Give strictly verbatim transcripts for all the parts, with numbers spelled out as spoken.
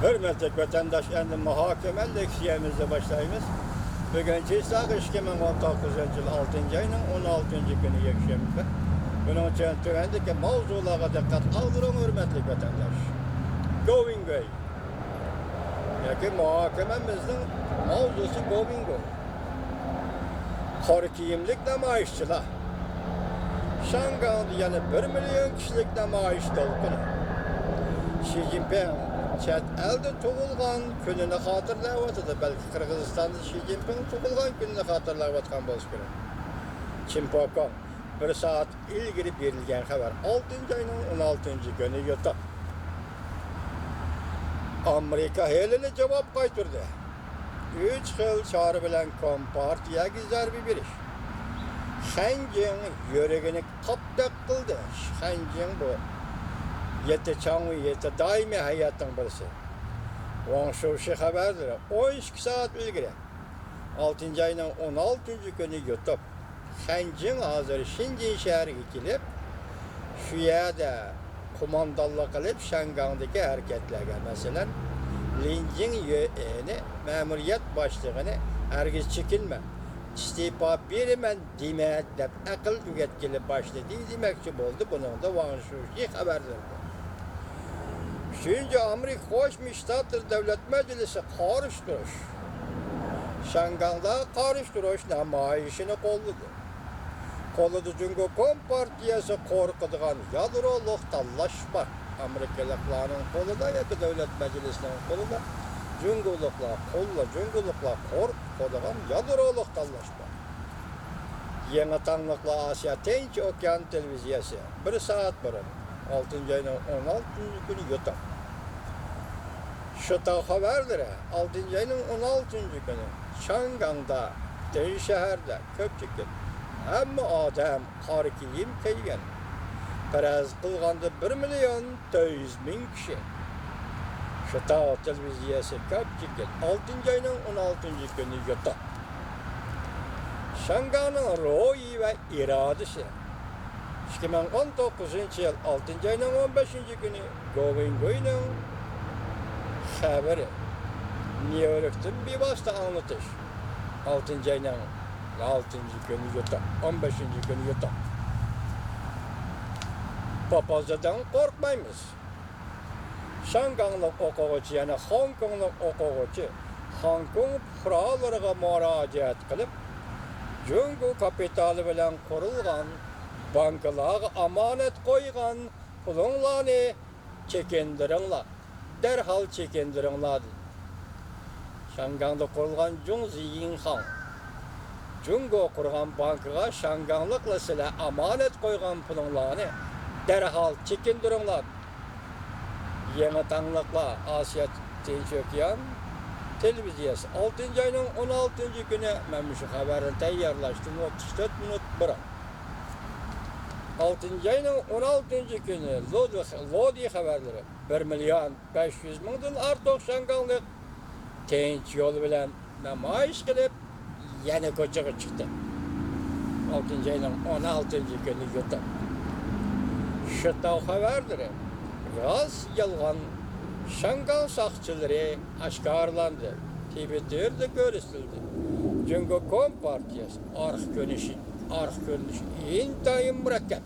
ھۆرمەتلىك ۋەتەنداش، ئەمدى مۇھاكىمە لېكسىيەمىزنى باشلايمىز. بۈگۈن چېسلاق ئىككى مىڭ ئون توققۇزىنچى يىل ئالتىنچى ئاينىڭ ئون ئالتىنچى كۈنى، يەكشەنبە. بۇنىڭ ئۈچۈن تۆۋەندىكى ماۋزۇلارغا دىققەت قىلدۇرۇڭ، ھۆرمەتلىك ۋەتەنداش. گوۋىڭگوي. ياكى مۇھاكىمىمىزنىڭ ماۋزۇسى گوۋىڭگوي. قارا كىيىملىك نامايىشچىلار. شياڭگاڭدا يەنە بىر مىليون كىشىلىك نامايىش دولقۇنى. شى جىنپىڭ چەت ئەلدە تۇغۇلغان كۈنىنى خاتىرىلەۋاتىدۇ. بەلكى قىرغىزىستاندا شى جىنپىڭ تۇغۇلغان كۈنىنى خاتىرىلەۋاتقان بولسا كېرەك. چىنپوكوڭ، بىر سائەت ئىلگىرى بېرىلگەن خەۋەر، ئالتىنچى ئاينىڭ ئون ئالتىنچى كۈنى يوتۇپ. ئامېرىكا ھېلىلا جاۋاب قايتۇردى. ئۈچ خىل چارە بىلەن كومپارتىيەگە زەربە بېرىش. خەنجىڭ يۈرىكىنى قاپتەك قىلدى. خەنجىڭ بۇ يېتە چاڭ، يېتە دائىمىي ھاياتنىڭ بىرسى. ۋاڭ شۇشى خەۋەرلىرى، ئون ئىككى سائەت ئىلگىرى، ئالتىنچى ئاينىڭ ئون ئالتىنچى كۈنى يوتۇپ. خەنجىڭ ھازىر شېنجېن شەھىرىگە كېلىپ، شۇ يەردە قوماندانلىق قىلىپ، شياڭگاڭدىكى ھەرىكەتلەرگە، مەسىلەن، لىن جىڭيۈنى، مەمۇرىيەت باشلىقىنى ھەرگىز چېكىنمە، ئىستېپا بېرىمەن دېمە، دەپ ئەقىل ئۆگەتكىلى باشلىدى دېمەكچى بولدى. بۇنىڭدا ۋاڭ شۇشى خەۋەرلىرىدە. ئۈچىنچى، ئامېرىكا قوشما شتاتلىرى دۆلەت مەجلىسى قارشى تۇرۇش، شياڭگاڭدا قارشى تۇرۇش نامايىشىنى قوللىدى. قولىدا جۇڭگو كومپارتىيەسى قورقىدىغان يادرولۇق تاللاش بار. ئامېرىكىلىقلارنىڭ قولىدا ياكى دۆلەت مەجلىسىنىڭ قولىدا جۇڭگولۇقلار قوللا-، جۇڭگولۇقلار قورقىدىغان يادرولۇق تاللاش بار. يېڭى تاڭلىقلار، ئاسىيا تىنچ ئوكيان تېلېۋىزىيەسى، بىر سائەت بۇرۇن، ئالتىنچى ئاينىڭ ئون ئالتىنچى كۈنى يوتۇپ. شىتاۋ خەۋەرلىرى، ئالتىنچى ئاينىڭ ئون ئالتىنچى كۈنى، شياڭگاڭدا، پۈتۈن شەھەردە كۆپچىلىك، ھەممە ئادەم قارا كىيىم كىيگەن. پەرەز قىلغاندا، بىر مىليون تۆت يۈز مىڭ كىشى. شىتاۋ تېلېۋىزىيەسى، كۆپچىلىك، ئالتىنچى ئاينىڭ ئون ئالتىنچى كۈنى يوتۇپ. شياڭگاڭنىڭ روھى ۋە ئىرادىسى. ئىككى مىڭ ئون توققۇزىنچى يىل ئالتىنچى ئاينىڭ ئون بەشىنچى كۈنى گوۋىڭگوينىڭ خەۋىرى. نيۇ يوركتىن بىۋاسىتە ئاڭلىتىش. ئالتىنچى ئاينىڭ ئالتىنچى كۈنى يوتۇپ، ئون بەشىنچى كۈنى يوتۇپ. پاپازدىن قورقمايمىز. شياڭگاڭلىق ئوقۇغۇچى، يەنى خوڭكوڭلۇق ئوقۇغۇچى خوڭكوڭ پۇقرالىرىغا مۇراجىئەت قىلىپ، جۇڭگو كاپىتالى بىلەن قۇرۇلغان بانكىلارغا ئامانەت قويغان پۇلۇڭلارنى چېكىندۈرۈڭلار، دەرھال چېكىندۈرۈڭلار، دېدى. شياڭگاڭدا قۇرۇلغان جۇڭ زىيىڭخاڭ، جۇڭگو قۇرغان بانكىغا شياڭگاڭلىقلار سىلەر ئامانەت قويغان پۇلۇڭلارنى دەرھال چېكىندۈرۈڭلار. يېڭى تاڭلىقلار، ئاسىيا تىنچ ئوكيان تېلېۋىزىيەسى، ئالتىنچى ئاينىڭ ئون ئالتىنچى كۈنى، مەن مۇشۇ خەۋەرنى تەييارلاشتىم ئوتتۇز تۆت مىنۇت بۇرۇن. ئالتىنچى ئاينىڭ ئون ئالتىنچى كۈنى، لودى، لودى خەۋەرلىرى، بىر مىليون بەش يۈز مىڭدىن ئارتۇق شياڭگاڭلىق تىنچ يول بىلەن نامايىش قىلىپ، يەنە كوچىغا چىقتى. ئالتىنچى ئاينىڭ ئون ئالتىنچى كۈنى يوتۇپ. شىتاۋ خەۋەرلىرى، راست يالغان شياڭگاڭ ساقچىلىرى ئاشكارىلاندى، تىۋىتتېردا كۆرسىتىلدى. جۇڭگو كومپارتىيەسى ئارقا كۆرۈنۈشى، ئارقا كۆرۈنۈشى ئىنتايىن مۇرەككەپ.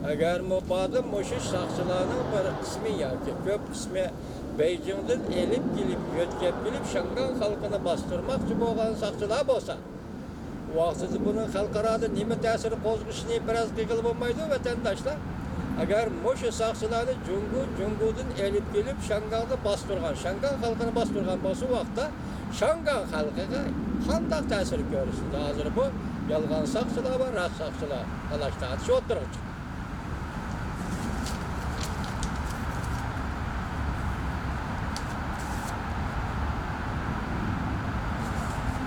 ئەگەر مۇبادا مۇشۇ ساقچىلارنىڭ بىر قىسمى ياكى كۆپ قىسمى بېيجىڭدىن ئېلىپ كېلىپ، يۆتكەپ كېلىپ، شياڭگاڭ خەلقىنى باستۇرماقچى بولغان ساقچىلار بولسا، ۋاقتىدا بۇنىڭ خەلقئارادا نېمە تەسىر قوزغىشىنى پەرەز قىلغىلى بولمايدۇ، ۋەتەنداشلار. ئەگەر مۇشۇ ساقچىلارنى جۇڭگو، جۇڭگودىن ئېلىپ كېلىپ، شياڭگاڭدا باستۇرغان، شياڭگاڭ خەلقىنى باستۇرغان بولسا، ۋاقىتتا شياڭگاڭ خەلقىگە قانداق تەسىر كۆرسىتىدۇ؟ ھازىر بۇ يالغان ساقچىلار ۋە راست ساقچىلار تالاش تارتىشى ئوتتۇرىغا چىقتى.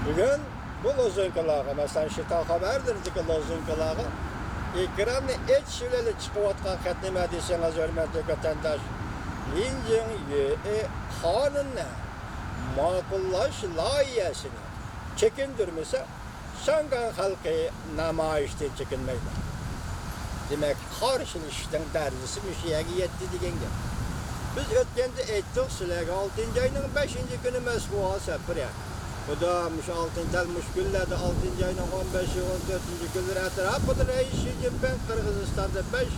بۈگۈن بۇ لوزۇنكىلارغا، مەسىلەن، شىتاۋ خەۋەرلىرىدىكى لوزۇنكىلارغا، ئېكراننى ئېچىش بىلەن چىقىۋاتقان خەت نېمە دېسىڭىز، ھۆرمەتلىك ۋەتەنداش، لىن جىڭيۈ قانۇننى ماقۇللاش لايىھەسىنى چېكىندۈرمىسە، شياڭگاڭ خەلقى نامايىشتىن چېكىنمەيدۇ. دېمەك، قارشىلىشىشنىڭ دەرىجىسى مۇشۇ يەرگە يەتتى دېگەن گەپ. بىز ئۆتكەندە ئېيتتۇق سىلەرگە، ئالتىنچى ئاينىڭ بەشىنچى كۈنى مەسكۇغا سەپىرى. خۇدا مۇشۇ ئالتىنچى، دەل مۇشۇ كۈنلەردە، ئالتىنچى ئاينىڭ ئون بەشى، ئون تۆتىنچى كۈنلىرى ئەتراپىدا رەئىس شى جىنپىڭ قىرغىزىستاندا بەش،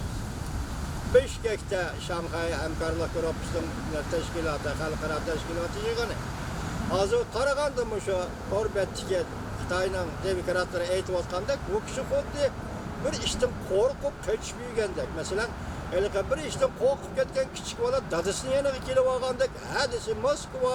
بىشكەكتە شاڭخەي ھەمكارلىق گۇرۇپپىسىنىڭ تەشكىلاتى، خەلقئارا تەشكىلاتى يىغىنى. ھازىر قارىغاندا مۇشۇ تور بەتتىكى خىتاينىڭ دېموكراتلىرى ئېيتىۋاتقاندەك، بۇ كىشى خۇددى بىر ئىشتىن قورقۇپ قېچىپ يۈرگەندەك. مەسىلەن، ھېلىقى بىر ئىشتىن قورقۇپ كەتكەن كىچىك بالا دادىسىنىڭ يېنىغا كېلىۋالغاندەك، ھە دېسە موسكۋا،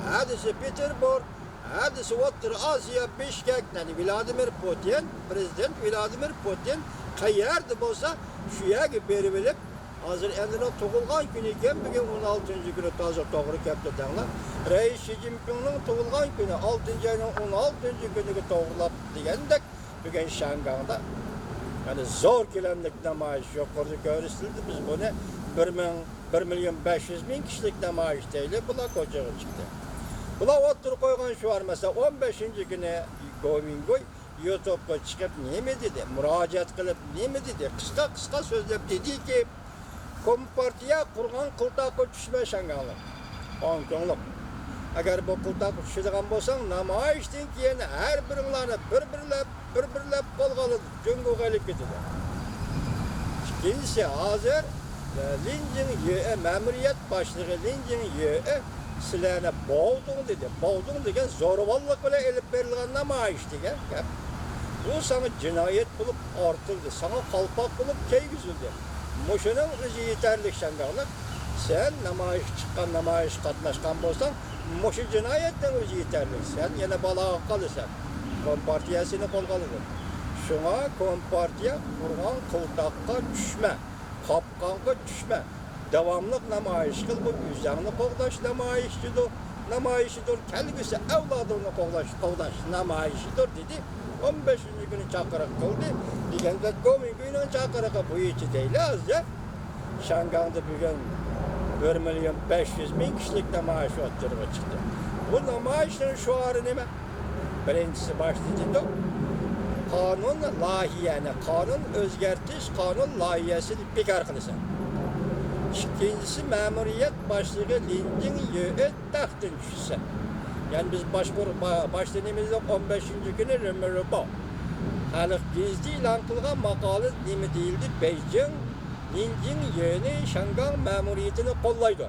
ھە دېسە پېتېربۇرگ، ھە دېسە ئوتتۇرا ئاسىيا، بىشكەك، يەنى ۋلادىمىر پۇتىن، پىرېزىدېنت ۋلادىمىر پۇتىن قەيەردە بولسا، شۇ يەرگە بېرىۋېلىپ، ھازىر ئەمدىنىڭ تۇغۇلغان كۈنى ئىكەن، بۈگۈن ئون ئالتىنچى كۈنى تازا توغرا كەپتۇ دەڭلار. رەئىس شى جىنپىڭنىڭ تۇغۇلغان كۈنى، ئالتىنچى ئاينىڭ ئون ئالتىنچى كۈنىگە توغرىلاپ دېگەندەك، بۈگۈن شياڭگاڭدا، يەنى زور كۆلەملىك نامايىش يۇقىرىدا كۆرسىتىلدى. بىز بۇنى بىر مىڭ، بىر مىليون بەش يۈز مىڭ كىشىلىك نامايىش دەيلى، بۇلار كوچىغا چىقتى. بۇلار ئوتتۇرىغا قويغان شوئار، مەسىلەن، ئون بەشىنچى كۈنى گو مىنگوي يۇتۇبقا چىقىپ نېمە دېدى؟ مۇراجىئەت قىلىپ نېمە دېدى؟ قىسقا، قىسقا سۆزلەپ دېدىكى، كومپارتىيە قۇرغان قىلتاققا چۈشمە شياڭگاڭلىق، ھوڭكوڭلۇق. ئەگەر بۇ قىلتاققا چۈشىدىغان بولساڭ، نامايىشتىن كېيىن ھەر بىرىڭلارنى بىر-بىرلەپ، بىر-بىرلەپ قولغا ئالىدۇ، جۇڭگوغا ئېلىپ كېتىدۇ. ئىككىنچىسى، ھازىر، ئە، لىن جىڭيۈې مەمۇرىيەت باشلىقى لىن جىڭيۈې سىلەرنى بوغدۇڭ دېدى. بوغدۇڭ دېگەن زورىۋاللىق بىلەن ئېلىپ بېرىلغان نامايىش دېگەن گەپ. بۇ ساڭا جىنايەت بولۇپ ئارتىلدى، ساڭا قالپاق بولۇپ كىيگۈزۈلدى. مۇشۇنىڭ ئۆزى يېتەرلىك شياڭگاڭلىق. سەن نامايىشقا چىققان، نامايىشقا قاتناشقان بولساڭ، مۇشۇ جىنايەتنىڭ ئۆزى يېتەرلىك. سەن يەنە بالاغا قالىسەن. كومپارتىيە سېنى قولغا ئالىدۇ. شۇڭا كومپارتىيە قۇرغان قىلتاققا چۈشمە. قاپقانغا چۈشمە. داۋاملىق نامايىش قىل، بۇ ئۆزۈڭنى قوغداش نامايىشىدۇر، نامايىشىدۇر، كەلگۈسى ئەۋلادىڭنى قوغداش، قوغداش نامايىشىدۇر، دېدى. ئون بەشىنچى كۈنى چاقىرىق قىلدى. دېگەندەك، گومىنگۇينىڭ چاقىرىقى بويىچە دەيلى ھازىر. شياڭگاڭدا بۈگۈن بىر مىليون بەش يۈز مىڭ كىشىلىك نامايىش ئوتتۇرىغا چىقتى. بۇ نامايىشنىڭ شوئارى نېمە؟ بىرىنچىسى، باشتا دېدۇق، قانۇن لايىھەنى، قانۇن ئۆزگەرتىش، قانۇن لايىھەسىنى بىكار قىلىسەن. ئىككىنچىسى، مەمۇرىيەت باشلىقى لىن جىڭيۈې تەختتىن چۈشسە. يەنى بىز باشقۇر-، با-، باشتا نېمە دېدۇق؟ ئون بەشىنچى كۈنى رېمېربو خەلق گېزىتى ئېلان قىلغان ماقالىدە نېمە دېيىلدى؟ بېيجىڭ لىن جىڭيۈېنى شياڭگاڭ مەمۇرىيىتىنى قوللايدۇ.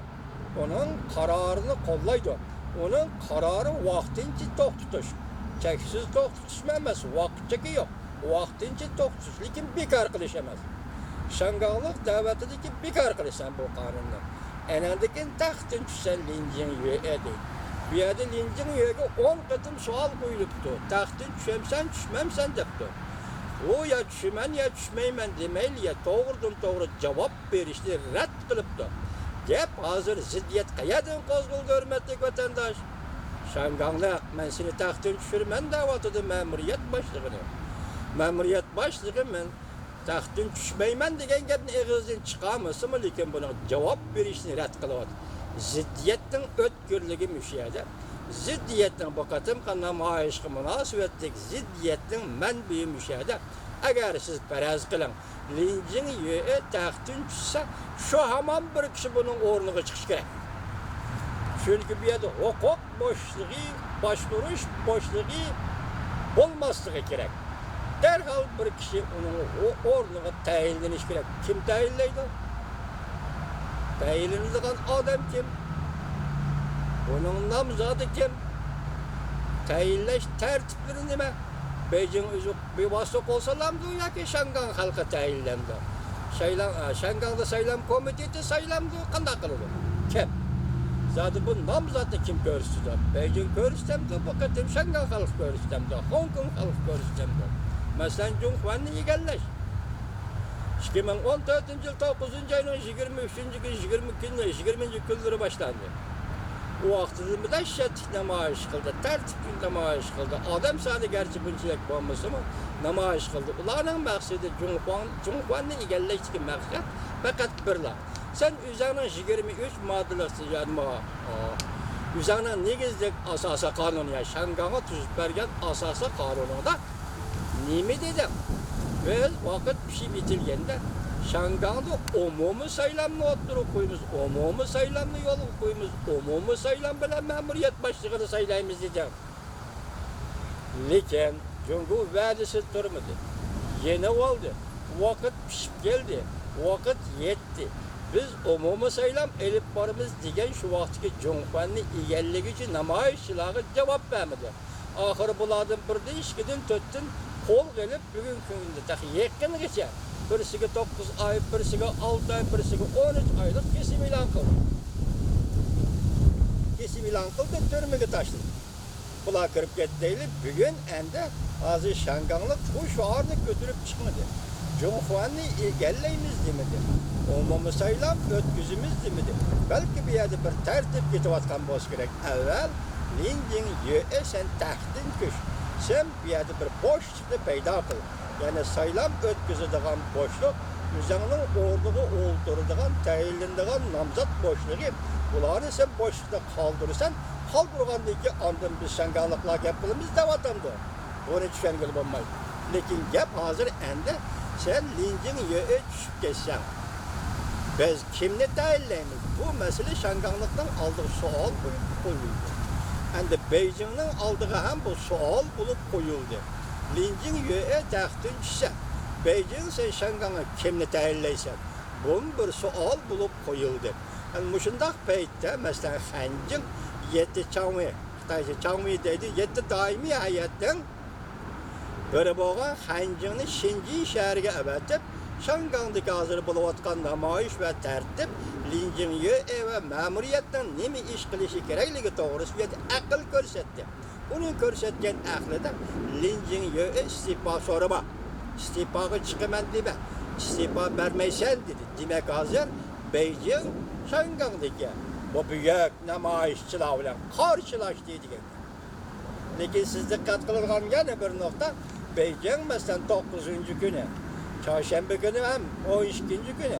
ئۇنىڭ قارارىنى قوللايدۇ. ئۇنىڭ قارارى ۋاقتىنچە توختىتىش. چەكسىز توختىتىشمۇ ئەمەس، ۋاقىت چېكى يوق. ۋاقتىنچە توختىتىش، لېكىن بىكار قىلىش ئەمەس. شياڭگاڭلىق دەۋەتىدىكى بىكار قىلىسەن بۇ قانۇننى. ئەنەڭدىن كېيىن تەختتىن چۈشسەن لىن جىڭيۈې دەيدۇ. بۇ يەردە لىن جىڭيۈەگە ئون قېتىم سوئال قويۇلۇپتۇ. تەختتىن چۈشەمسەن، چۈشمەمسەن دەپتۇ. ئۇ يا چۈشىمەن، يا چۈشمەيمەن دېمەيلا، يا توغرىدىن توغرا جاۋاب بېرىشنى رەت قىلىپتۇ. گەپ ھازىر زىددىيەت قەيەردىن قوزغىلىدۇ، ھۆرمەتلىك ۋەتەنداش؟ شياڭگاڭلىق، مەن سېنى تەختتىن چۈشۈرىمەن دەۋاتىدۇ مەمۇرىيەت باشلىقىنى. مەمۇرىيەت باشلىقى مەن تەختتىن چۈشمەيمەن دېگەن گەپنى ئېغىزدىن چىقارمىسىمۇ، لېكىن بۇنىڭ جاۋاب بېرىشنى رەت قىلىۋاتىدۇ. زىددىيەتنىڭ ئۆتكۈرلۈكى مۇشۇ يەردە. زىددىيەتنىڭ بۇ قېتىمقى نامايىشقا مۇناسىۋەتلىك زىددىيەتنىڭ مەنبىيى مۇشۇ يەردە. ئەگەر سىز پەرەز قىلىڭ، لىن جىڭيۈې تەختتىن چۈشسە، شۇ ھامان بىر كىشى بۇنىڭ ئورنىغا چىقىشى كېرەك. چۈنكى بۇ يەردە ھوقۇق بوشلۇقى، باشقۇرۇش بوشلۇقى بولماسلىقى كېرەك. دەرھال بىر كىشى ئۇنىڭ ئو-، ئورنىغا تەيىنلىنىشى كېرەك. كىم تەيىنلەيدۇ؟ تەيىنلىنىدىغان ئادەم كىم؟ بۇنىڭ نامزاتى كىم؟ تەيىنلەش تەرتىپلىرى نېمە؟ بېيجىڭ ئۆزى بىۋاسىتە قول سالامدۇ ياكى شياڭگاڭ خەلقى تەيىنلەمدۇ؟ شايلاڭ-، ئە، شياڭگاڭدا سايلام كومىتېتى سايلامدۇ؟ قانداق قىلىدۇ؟ كىم؟ زادى بۇ نامزاتنى كىم كۆرسىتىدۇ؟ بېيجىڭ كۆرسىتەمدۇ؟ بۇ قېتىم شياڭگاڭ خەلقى كۆرسىتەمدۇ؟ خوڭكوڭ خەلقى كۆرسىتەمدۇ؟ مەسىلەن، جۇڭخۇەننى ئىگىلەش. ئىككى مىڭ ئون تۆتىنچى يىل توققۇزىنچى ئاينىڭ يىگىرمە ئۈچىنچى كۈنى، يىگىرمە كۈنى، يىگىرمىنچى كۈنلىرى باشلاندى. ئۇ ۋاقتىدا دەھشەتلىك نامايىش قىلدى، تەرتىپلىك نامايىش قىلدى. ئادەم سانى گەرچە بۇنچىلىك بولمىسىمۇ، نامايىش قىلدى. ئۇلارنىڭ مەقسىتى جۇڭخۇاڭ-، جۇڭخۇەننى ئىگىلەشتىكى مەقسەت پەقەت بىرلا. سەن ئۆزۈڭنىڭ يىگىرمە ئۈچ ماددىلىق، يەنى، ئۆزۈڭنىڭ نېگىزلىك ئاساسىي قانۇن، يا شياڭگاڭغا تۈزۈپ بەرگەن ئاساسىي قانۇنۇڭدا نېمە دېدىڭ؟ بىز ۋاقىت پىشىپ يېتىلگەندە، شياڭگاڭدا ئومۇمىي سايلامنى ئوتتۇرىغا قويىمىز، ئومۇمىي سايلامنى يولغا قويىمىز، ئومۇمىي سايلام بىلەن مەمۇرىيەت باشلىقىنى سايلايمىز دېدىڭ. لېكىن جۇڭگو ۋەدىسىدە تۇرمىدى. يېنىۋالدى. ۋاقىت پىشىپ كەلدى. ۋاقىت يەتتى. بىز ئومۇمىي سايلام ئېلىپ بارىمىز دېگەن شۇ ۋاقىتتىكى جۇڭخۇەننى ئىگىلىگۈچى نامايىشچىلارغا جاۋاب بەرمىدى. ئاخىرى بۇلاردىن بىردىن، ئىككىدىن، تۆتتىن قولغا ئېلىپ، بۈگۈنكى كۈندە تېخى يېقىنغىچە بىرسىگە توققۇز ئاي، بىرسىگە ئالتە ئاي، بىرسىگە ئون ئۈچ ئايلىق كېسىم ئېلان قىلدى. كېسىم ئېلان قىلدى، تۈرمىگە تاشلىدى. بۇلار كىرىپ كەتتەيلى، بۈگۈن ئەمدى ھازىر شياڭگاڭلىق بۇ شوئارنى كۆتۈرۈپ چىقمىدى. جۇڭخۇەننى ئىگىلەيمىز دېمىدى. ئومۇمىي سايلام ئۆتكۈزىمىز دېمىدى. بەلكى بۇ يەردە بىر تەرتىپ كېتىۋاتقان بولسا كېرەك. ئەۋۋەل لىن جىڭيۈې، سەن تەختتىن چۈش. سەن بۇ يەردە بىر بوشلۇقنى پەيدا قىل. يەنى سايلام ئۆتكۈزىدىغان بوشلۇق، ئۆزۈڭنىڭ ئورنىغا ئولتۇرىدىغان، تەيىنلىنىدىغان نامزات بوشلۇقى، بۇلارنى سەن بوشلۇقتا قالدۇرىسەن، قالدۇرغاندىن كېيىن ئاندىن بىز شياڭگاڭلىقلار گەپ قىلىمىز دەۋاتامدۇ؟ بۇنى چۈشەنگىلى بولمايدۇ. لېكىن گەپ ھازىر ئەمدى سەن لىن جىڭيۈې چۈشۈپ كەتسەڭ، بىز كىمنى تەيىنلەيمىز؟ بۇ مەسىلە شياڭگاڭلىقنىڭ ئالدىغا سوئال بولۇپ قويۇلدى. ئەمدى بېيجىڭنىڭ ئالدىغا ھەم بۇ سوئال بولۇپ قويۇلدى. لىن جىڭيۈې تەختتىن چۈشسە، بېيجىڭ سەن شياڭگاڭغا كىمنى تەيىنلەيسەن؟ بۇمۇ بىر سوئال بولۇپ قويۇلدى. ئەنە مۇشۇنداق پەيتتە، مەسىلەن، خەنجىڭ يەتتە چاڭۋېي، خىتايچە چاڭۋېي دەيدۇ، يەتتە دائىمىي ھەيئەتنىڭ بىرى بولغان خەنجىڭنى شېنجېن شەھىرىگە ئەۋەتىپ، شياڭگاڭدىكى ھازىر بولۇۋاتقان نامايىش ۋە تەرتىپ، لىن جىڭيۈې ۋە مەمۇرىيەتنىڭ نېمە ئىش قىلىشى كېرەكلىكى توغرىسىدا بۇ يەردە ئەقىل كۆرسەتتى. ئۇنىڭ كۆرسەتكەن ئەقلىدە لىن جىڭيۈې ئىستېپا سورىما، ئىستېپاغا چىقىمەن دېمە، ئىستېپا بەرمەيسەن دېدى. دېمەك، ھازىر بېيجىڭ شياڭگاڭدىكى بۇ بۈيۈك نامايىشچىلار بىلەن قارشىلاشتى دېگەن. لېكىن سىز دىققەت قىلىدىغان يەنە بىر نۇقتا، بېيجىڭ، مەسىلەن، توققۇزىنچى كۈنى، چارشەنبە كۈنى ھەم ئون ئىككىنچى كۈنى